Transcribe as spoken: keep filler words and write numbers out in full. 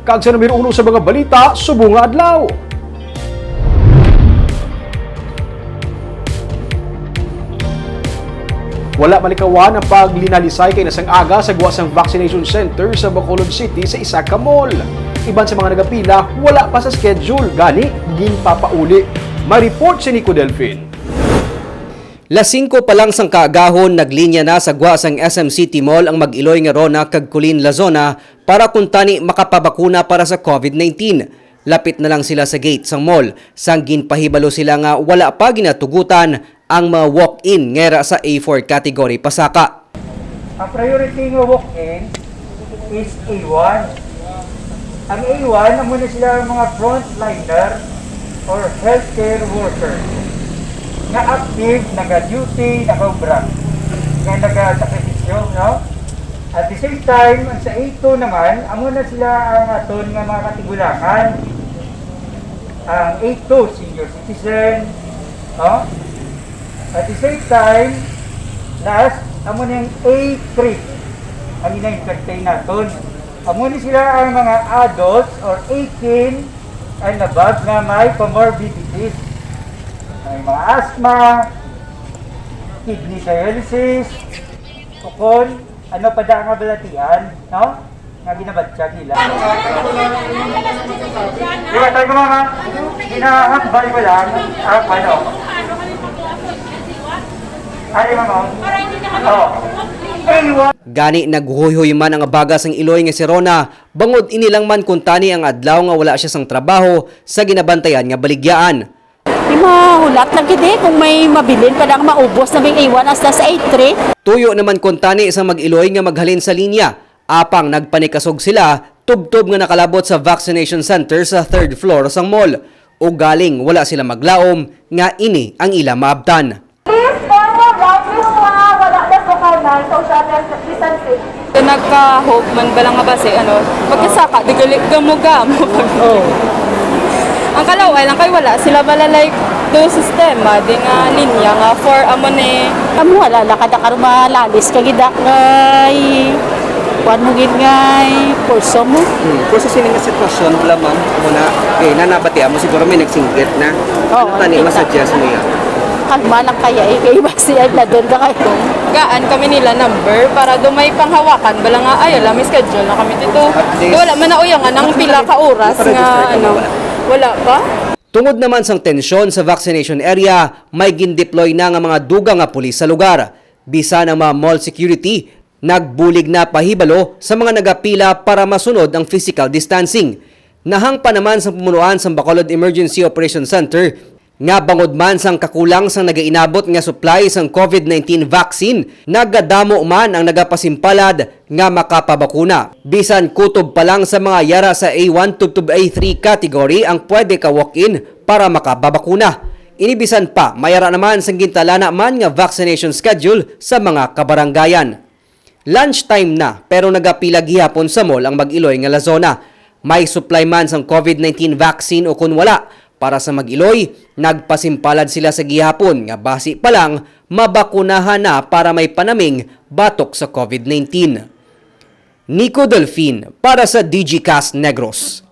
Kag sa numero uno sa mga balita subong nga adlaw. Wala malikawan ang paglinalisay kay nasang aga sa gwa sang vaccination center sa Bacolod City sa isa ka mall. Iban sa mga nagapila, wala pa sa schedule, gani ginpapauli. May report si Nico Delfin. Las singko pa lang sang kaagahon, naglinya na sa gwa sang S M City Mall ang mag-iloy nga Rona kag Colleen Lazona para kuntani makapabakuna para sa COVID nineteen. Lapit na lang sila sa gate sang mall, sang ginpahibalo sila nga wala pa ginatugutan ang mga walk-in nga yara sa A four category pasaka. Ang priority nga walk-in is A one. Ang A one, amo na sila ang mga frontliner or healthcare worker nga active, nag-duty, nag-obra, nga nagasakripisyo, no? At the same time, ang sa A two naman, amo na sila ang aton nga mga katigulangan. Ang A two, senior citizen, no? At the same time, last, amo ning A three ang ina-entertain naton. Amo ni sila ang mga adults or eighteen and above nga may comorbidities. May mga asthma, kidney dialysis, ukon ano pa da nga balatian, no? Nga ginabatya nila. Di ba, sabi ko, mama, hinahambal ko lang ang ano. Ari, mama. Oh. Ay, wa- Gani, naghuyhoy man ang abaga sang iloy nga si Rona, bangod ini lang man kuntani ang adlaw nga wala siya sang trabaho sa ginabantayan nga baligyaan. Di mahulat lang gid eh kung may mabilin pa lang maubos na bing A one hasta sa A three. Tuyo naman kuntani sang mag-iloy nga maghalin sa linya, apang nagpanikasog sila tubtob nga nakalabot sa vaccination center sa third floor sang mall. Ugaling wala sila maglaom nga ini ang ila maabtan. Please, forward lang, please, mga wala na sa kanan, social distancing. Nagka-hope man bala nga basi, ano, pagkasaka, di gali, gamo-gamo. Oh. Ang kalaway lang kay wala sila bala, like, do sistema, di nga linya nga for amo ni. Amo, wala lang kada karon malalis ka gid, ah, kay kuwan mo gid ngay, pulso mo. Hmm. Kung sa sini nga sitwasyon lamang, muna, eh, nanabatian mo, siguro may nagsinggit na. Oo, ano tani, nakita. Masuggest mo yan? Kalma lang kaya, eh, kay basi ay na doon ka kayo. Gaan kami nila number para do may panghawakan. Bala nga, ay, alam, may schedule na kami dito. At least, wala man nauyangan ang pila ka oras nga, ano, wala pa. Tungod naman sang tensyon sa vaccination area, may gindeploy na nga mga dugang nga pulis sa lugar. Bisan ang mga mall security, nagbulig na pahibalo sa mga nagapila para masunod ang physical distancing. Nahang pa naman sang pumunuan sang Bacolod Emergency Operation Center nga bangod man sang kakulang sang nagainabot nga supply sang COVID nineteen vaccine, nagadamo man ang nagapasimpalad nga makapabakuna. Bisan kutob pa lang sa mga yara sa A one tubtob A three category ang pwede ka walk-in para makababakuna. Ini bisan pa, may ara naman sang gintalana man nga vaccination schedule sa mga kabarangayan. Lunch time na, pero nagapila gihapon sa mall ang mag-iloy nga Lazona. May supply man sang COVID nineteen vaccine o kun wala, para sa mag-iloy, nagpasimpalad sila sa gihapon nga basi pa lang mabakunahan na para may panaming batok sa COVID nineteen. Nico Delfin para sa Digicast Negros.